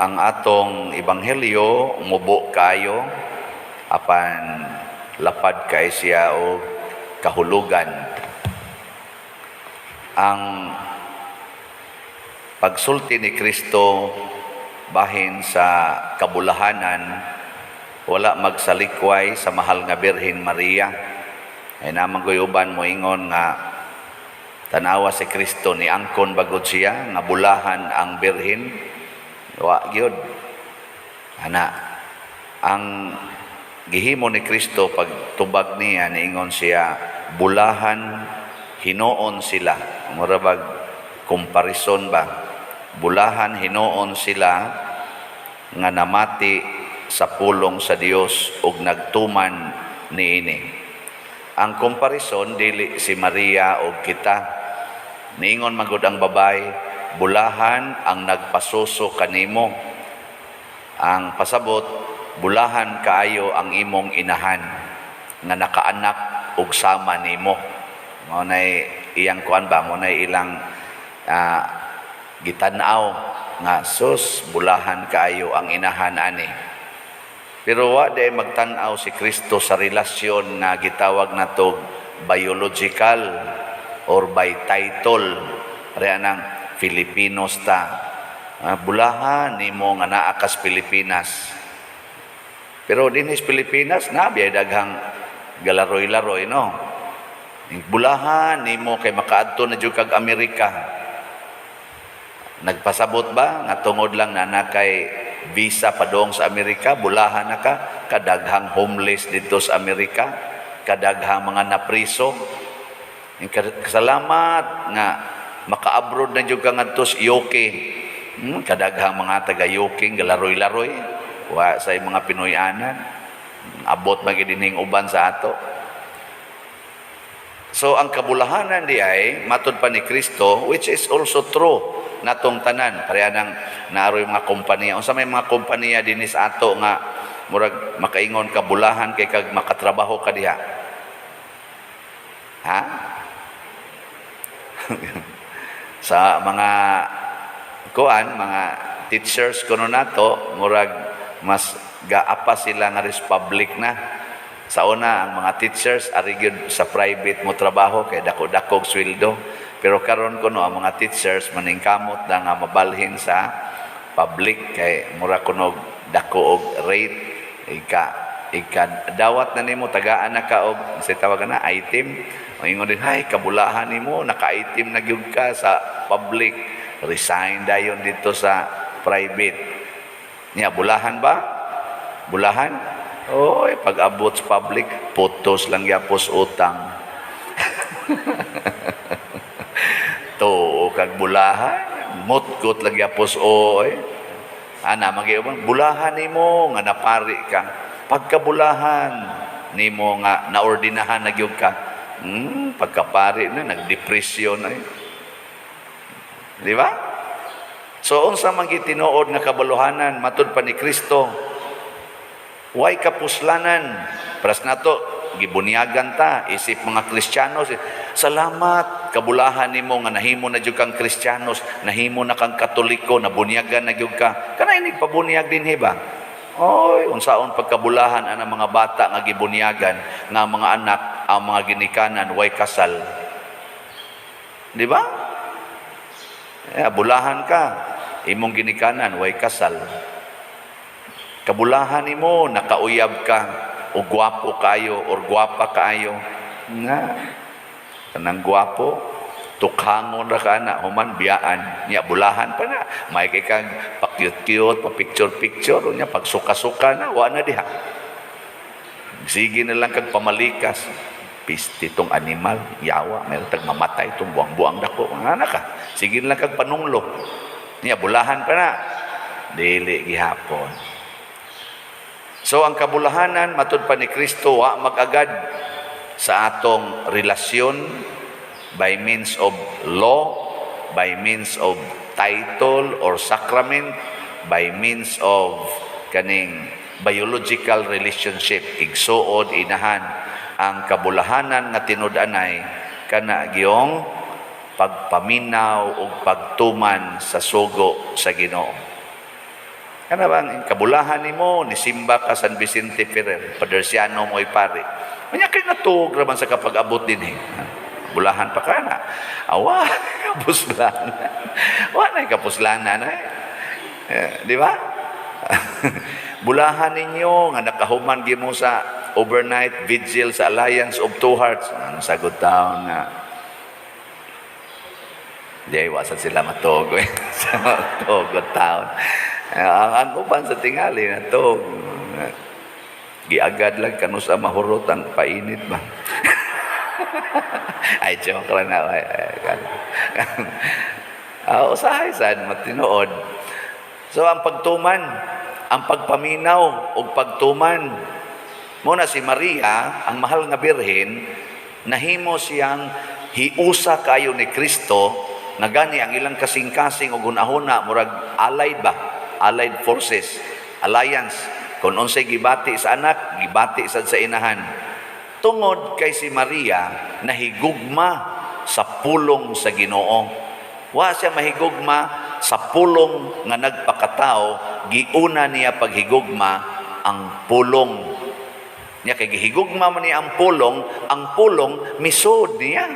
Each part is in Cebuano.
Ang atong ebanghelyo mubo kayo apan lapad kay siya og kahulugan. Ang pagsulti ni Kristo bahin sa kabulahanan wala magsalikway sa mahal nga Birhen Maria. Ay naman uban moingon nga tanawa si Kristo, ni angkon bagod siya nga bulahan ang birhen. Wa gyud. Ana ang gihimo ni Kristo pagtubag niya, niingon siya, bulahan hinuon sila. Mura bag comparison ba? Bulahan hinuon sila nga namati sa pulong sa Dios ug nagtuman niini. Ang comparison dili si Maria og kita. Niingon magud ang babay, bulahan ang nagpasuso kanimo. Ang pasabot, bulahan kaayo ang imong inahan nga nakaanak og sama nimo. Mao nay iyang kuan ba, mao nay ilang gitan-aw nga sus, bulahan kaayo ang inahan ani. Pero wa day magtan-aw si Kristo sa relasyon nga gitawag nato biological or by title. Pareha ng Filipinos ta. Bulahan nimo nga naa kas Pilipinas. Pero dinhi sa Pilipinas na biyay daghang galaroy-laroy, no. Bulahan nimo kay makaadto na jud kag Amerika. Nagpasabot ba nga tungod lang na kay visa padong sa Amerika, bulahan na ka? Kadaghang homeless dito sa Amerika, kadaghang mga napriso. Salamat nga maka-abroad na jud ka ngadto sa UK. Kadaghang mga taga UK galaroy-laroy, wa sa mga Pinoy-anan. Abot man gid dinhing uban sa ato. So ang kabulahanan di ay matud pa ni Kristo, which is also true natong tanan. Pareha nang naaroy mga kompanya. Unsa may mga kompanya dinhi sa ato nga murag makaingon ka bulahan kay kag makatrabaho ka diha? Ha? Sa mga kuan, mga teachers kuno nato, murag mas gaapa sila nga ris public na. Sa una, ang mga teachers ari gyud sa private mo trabaho kay dako-dako og sweldo. Pero karon kuno ang mga teachers maningkamot na nga mabalhin sa public kay mura kuno dako og rate. Ika ika dawat na nimo, tagaan na ka og sa tawag na item. Moingon din, "Hay, kabulahan nimo, naka-item na gyud ka sa public." Resign dayon dito sa private niya. Bulahan ba? Bulahan. Oy, pag abot sa public, putos lang gyapos utang. Tuo kag bulahan, mutkot lang gyapos oy. Ana magiuban, bulahan nimo nga napari ka. Pagkabulahan nimo nga naordinahan na gyud ka. Pagkapari na nagdepresyon ay. Di ba? So unsa man gitinuod nga kabuluhanan matud pa ni Kristo? Way kapuslanan. Pras nato gibunyagan ta isip mga Kristiyanos. Salamat, kabulahan nimo nga nahimo na jud kang Kristiyanos, nahimo na kang Katoliko, nabunyagan na gyud ka. Kana inig pabunyag dinhi ba? Oy, unsaon pagkabulahan ang mga bata nga gibunyagan nga mga anak, ang mga ginikanan way kasal? Di ba? Eh, bulahan ka, imong ginikanan way kasal. Kabulahan nimo nakauyab ka o gwapo kayo or gwapa kaayo. Nga kanang gwapo, tukhangon ra ka na, human biyaan nya, bulahan pa na. May kay kag pa-cute-cute, pa picture-picture, nya pag suka-suka na, wa na diha. Sige na lang kag pamalikas. Piste tong animal, yawa, meron tag mamatay tong buang-buang dako. Nga na ka. Sige na lang kag panunglo. Nya bulahan pa na. Dili gihapon. So ang kabulahanan matud pa ni Kristo wa mag-agad sa atong relasyon by means of law, by means of title or sacrament, by means of kaning biological relationship, igsuod, inahan. Ang kabulahanan nga tinud-anay kana giyong pagpaminaw ug pagtuman sa sugo sa Ginoo. Kana bang kabulahan nimo, nisimba ka San Vicente Ferrer, Padersiano mo pare. Unya kay natuog ra man sa kapag-abot dinhi. Bulahan pa ka na. Awa, kapuslan. Wa na kapuslanan eh. Eh, di ba? Bulahan ninyo nga nakahuman gimo sa overnight vigil sa Alliance of Two Hearts. Ang sagot taon nga di, wa sad sila matuog eh. Sa matuog taon. Ang uban sa tingali natog. Giagad lang kanu sa mahurot ang painit ba. Ay, joke lang na. Ay, ay, usahay sad matinuod. So ang pagtuman, ang pagpaminaw ug pagtuman. Muna si Maria, ang mahal nga birhen, nahimo siyang hiusa kayo ni Kristo nga gani ang ilang kasing-kasing ug hunahuna murag allied ba, allied forces, alliance. Kung unsay gibati sa anak, gibati sad sa inahan. Tungod kay si Maria nahigugma sa pulong sa Ginoo. Wa siya mahigugma sa pulong nga nagpakatao, giuna niya paghigugma ang pulong. Nya kay gihigugma man niya ang pulong misod niya.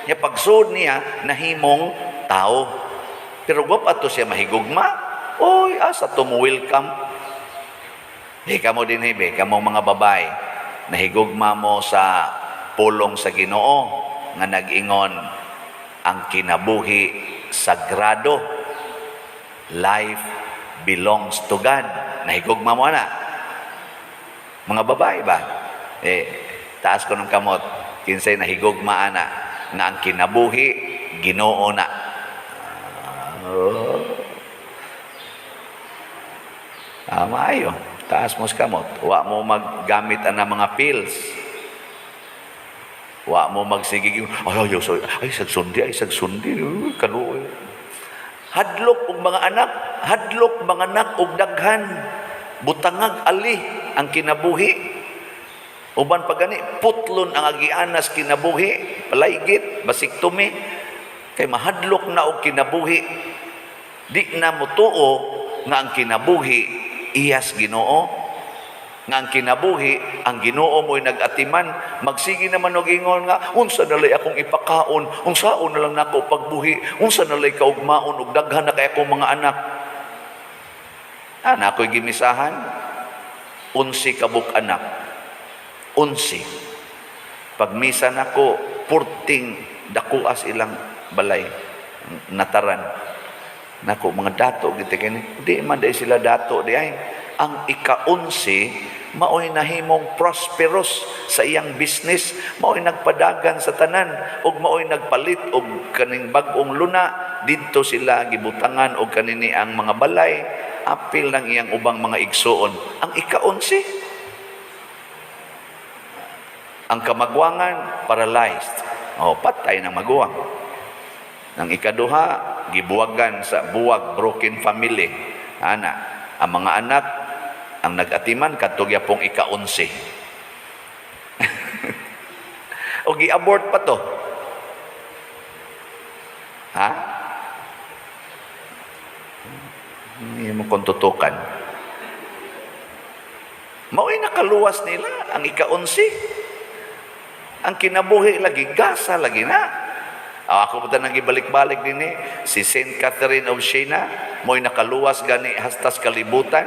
Nya pagsod niya nahimong tao. Pero wa pa to siya mahigugma. Oy, asa to mo welcome? Di kamo din be, kamo mga babae, nahigugma mo sa pulong sa Ginoo nga nag-ingon ang kinabuhi sagrado. Life belongs to God. Nahigugma mo na. Mga babae ba? Eh, taas ko ng kamot. Kinsay nahigugma ana nga ang kinabuhi Ginoo na. Oh. Ah, maayo. Taas mo sa kamot. Wa mo maggamit ana mga pills. Wa mo magsigig ay ay ay ay sagsundi, ay sagsundi kaluoy. Hadlok og mga anak, hadlok mga anak og daghan. Butangag ali ang kinabuhi. Uban pa gani putlon ang agianas kinabuhi, palaygit, basiktomi kay mahadlok na og kinabuhi. Di na motuo nga ang kinabuhi iyas Ginoo, nga ang kinabuhi ang Ginoo mo'y nag-atiman. Magsige naman og ingon nga unsa nalay akong ipakaon, unsaon na lang nako pagbuhi, unsa nalay kaugmaon og daghan na kay akong mga anak. Ana ako'y gimisahan, 11 kabuk anak, 11. Pagmisa nako, purting dakuas ilang balay nataran nako, mga dato gid kini. Di man dai sila dato di ay. Ang ika-11 mao'y nahimong prosperous sa iyang business, mao'y nagpadagan sa tanan ug mao'y nagpalit og kaning bag-ong luna. Didto sila gibutangan og kanini ang mga balay apil ng iyang ubang mga igsuon. Ang ika-11. Ang kamagwangan, paralyzed o patay ng maguwang. Ang ikaduha, gibuwagan sa buwag, broken family ana. Ang mga anak ang nag-atiman kadto gyapong ika-11 o gi-abort pa to, ha. Hindi mo kung tutukan, mao'y nakaluwas nila ang ika-11. Ang kinabuhi lagi gasa lagi na. Ah, ako pa nang gibalik-balik din eh. Si Saint Catherine of Siena, mo'y nakaluwas gani hastas kalibutan.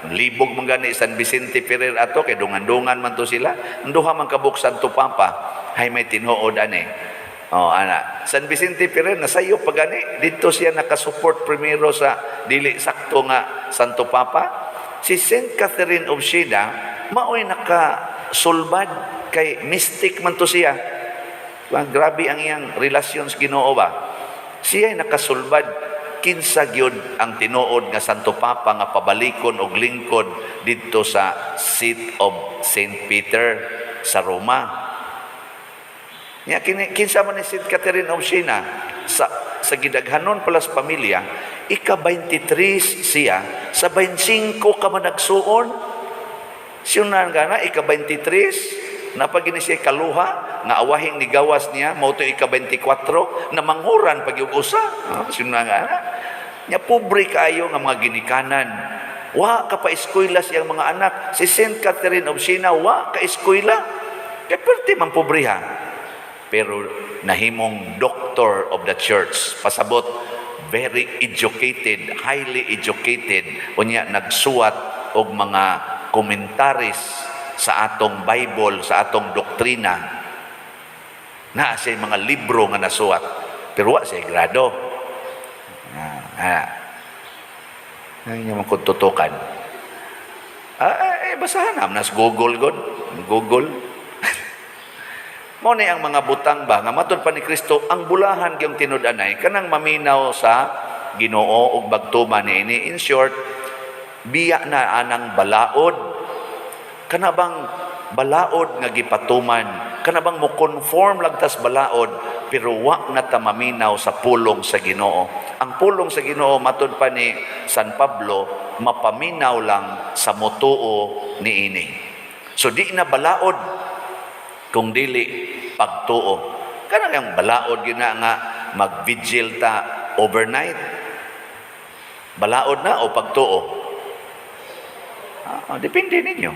Libog man gani San Vicente Ferrer ato kay dungan-dungan man to sila. Ang duha man kabuk Santo Papa, hay may tinuod ani. Oh, ana. San Vicente Ferrer nasayo pa gani didto siya nakasupport primero sa dili sakto nga Santo Papa. Si Saint Catherine of Siena maoy nakasulbad kay mystic man to siya. Ba, grabe ang iyang relasyon sa Ginoo ba. Siya ay nakasulbad kinsa gyud ang tinuod nga Santo Papa nga pabalikon og lingkod didto sa seat of Saint Peter sa Roma. Nya kini, kinsa man ni Saint Catherine of Siena? Sa gidaghanon pala sa pamilya, ika-23 siya sa 25 ka managsuon. Siyunan gana ika-23 napagini siya kaluha nga awahing ni gawas niya mao to ika-24 na manghuran pag yung usa. Siyunan gana. Nya pobre kaayo nga mga ginikanan. Wa ka pa eskwela siyang mga anak. Si Saint Catherine of Siena, wa ka eskwela. Kay perti man pobreha. Pero nahimong doctor of the church. Pasabot, very educated, highly educated. Unya nagsuwat og mga commentaries sa atong Bible, sa atong doktrina. Naa siya mga libro nga nasuwat. Pero wa siya grado. Ah. Ay, nga man kung tutukan. Ah, eh, basahan na. Nas Google god. Google. Mao ni ang mga butang ba nga matud pa ni Kristo ang bulahan gyung tinud-anay kanang maminaw sa Ginoo ug magtuman niini. In short, biya na anang balaod. Kana bang balaod nga gipatuman, kana bang mo conform lang tas balaod, pero wa na ta maminaw sa pulong sa Ginoo. Ang pulong sa Ginoo, matud pa ni San Pablo, mapaminaw lang sa motuo niini. So di na balaod kung dili pagtuo. Kana yung balaod gina nga mag-vigil ta overnight. Balaod na o pagtuo? Ah, depende ninyo.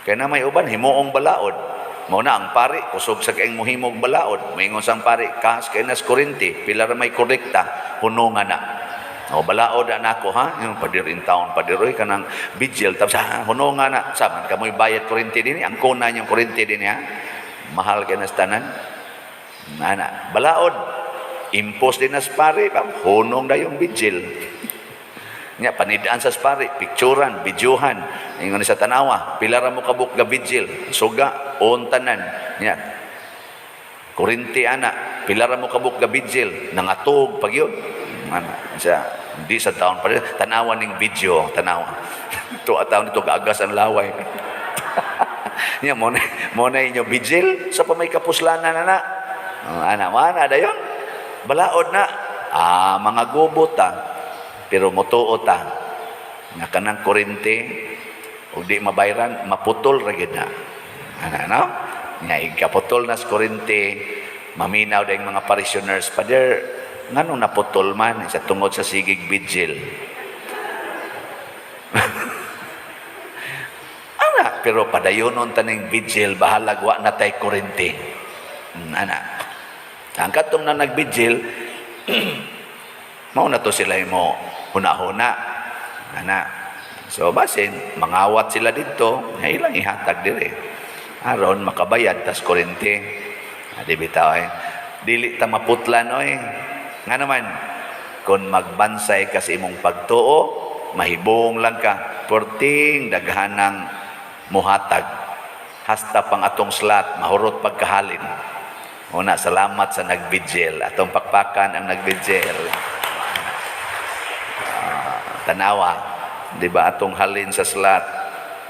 Kaya na may uban, himuong balaod. Mao na ang pari, kusog sa kaing muhimog balaod. Moingon sang pari, kas kay nas kurente, pila ra may kolekta, hunungan na. O balaod na nako ha, yung padir in town, padir oy kanang vigil tapos ha, hunungan na. Saman kamoy bayad kurente dinhi, ang kuna niyong kurente dinhi ha. Mahal kay nas tanan. Ana, balaod. Impos din nas pare, pam, hunong na yung vigil. Nya panidaan sa pare, picturan, videohan. Ingon ni sa tanawa, pila ra mo kabuk ga vigil, suga on tanan. Nya kurente ana, pila ra mo kabuk ga vigil, nangatog pag yun. Ana, siya, hindi sa taon pa rin. Tanawa ning video, tanawa. Tuwa taon nito, gaagas ang laway. Nya mo na inyo vigil sa pa may kapuslanan na na. Oh, ana, mana dayon. Balaod na. Ah, mga gubo ta. Pero motuo ta nga kanang kurente ug di mabayran, maputol ra gyud na. Ana no? Nga igkaputol na sa kurente, maminaw dayong mga parishioners, "Father, nganong naputol man?" Sa tungod sa sigig vigil. Ana, pero padayonon taning vigil, bahalag wa na tay kurente. Ana. Ang katong na nag-vigil, mao na to sila mo huna-huna. Ana. So basin mangawat sila dito, nga ilang ihatag dire. Aron makabayad tas kurente. Ah, di bitaw eh. Dili ta maputlan oy. Nga naman, kung magbansay ka sa imong pagtuo, mahibong lang ka. Porting daghanang muhatag. Hasta pang atong slot, mahurot pagkahalin. Una, salamat sa nagbigil. Atong pakpakan ang nagbigil. Ah, tanawa, di ba atong halin sa slot?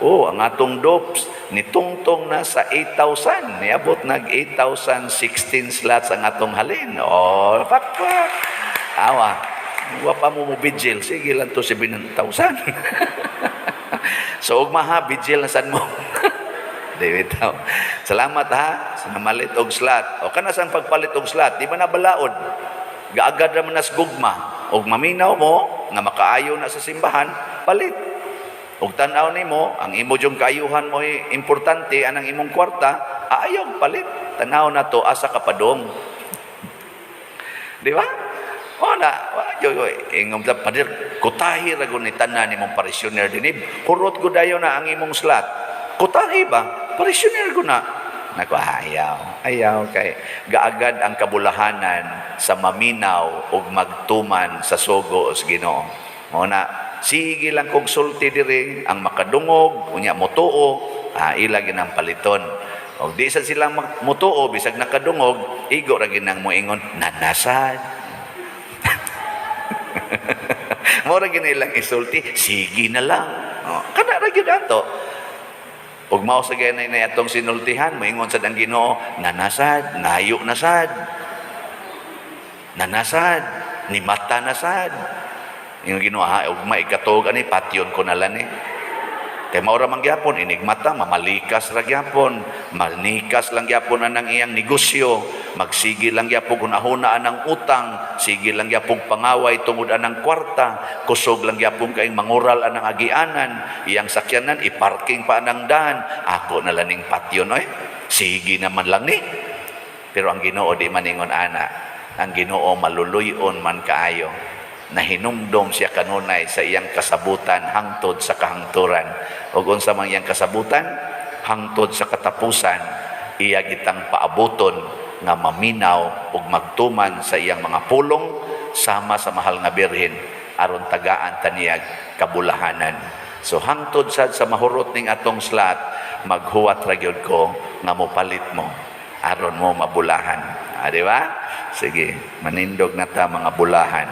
Oh, ang atong dopes nitungtong na sa 8,000. Niabot nag 8,016 slots ang atong halin. Oh, pakpak. Awa. Wa pa mo mo vigil. Sige lang to 7,000. So ugma ha, vigil na sad mo. Di bitaw. Salamat ha sa namalit og slot. O kana sang pagpalit og slot, di ba na balaod? Gaagad ra man nas gugma. Og maminaw mo nga makaayo na sa simbahan, palit. Og tan-aw nimo, ang imo jung kaayuhan mo importante anang imong kwarta, ayaw palit. Tan-aw na to asa ka padong. Di ba? O na, wa yo ingom ta, "Pader, kutahi ra gud ni tanan nimong parishioner dinhi. Hurot gud dayon na ang imong slot. Kutahi ba? Parishioner ko na." Nako, ayaw. Ayaw kay gaagad ang kabulahanan sa maminaw ug magtuman sa sugo sa Ginoo. Mao na sige lang kog sulti diri ang makadungog unya motuo, ah, ila ginang paliton. Og di sa silang motuo bisag nakadungog, igo ra ginang moingon nanasad. Mao ra gini ilang isulti, sige na lang. Oh, kana ra gyud ato. Ug mao sa ganay na atong sinultihan, moingon sad ang Ginoo, nanasad, nayo na sad. Nanasad, ni mata na sad. Yung Ginoo, ha, ugma ikatuog ani patyon ko na lang ni. Kay mao ra man gyapon inig mata, mamalikas ra gyapon, manikas lang gyapon anang iyang negosyo. Magsige lang gyapon hunahuna anang utang, sige lang gyapon pangaway tungod anang kwarta, kusog lang gyapon kay mangural anang agianan, iyang sakyanan iparking pa anang daan, ako na lang ning patyon oy. Sige naman lang ni. Pero ang Ginoo di maningon ana. Ang Ginoo maluluyon man kaayo. Nahinumdom siya kanunay sa iyang kasabutan hangtod sa kahangturan. Ug unsa man iyang kasabutan hangtod sa katapusan, iya kitang paabuton nga maminaw ug magtuman sa iyang mga pulong sama sa mahal nga Birhen aron tagaan ta niyag kabulahanan. So hangtod sad sa mahurot ning atong slot, maghuwat ra gyud ko nga mopalit mo aron mo mabulahan. Ah, di ba? Sige, manindog na ta, mga bulahan.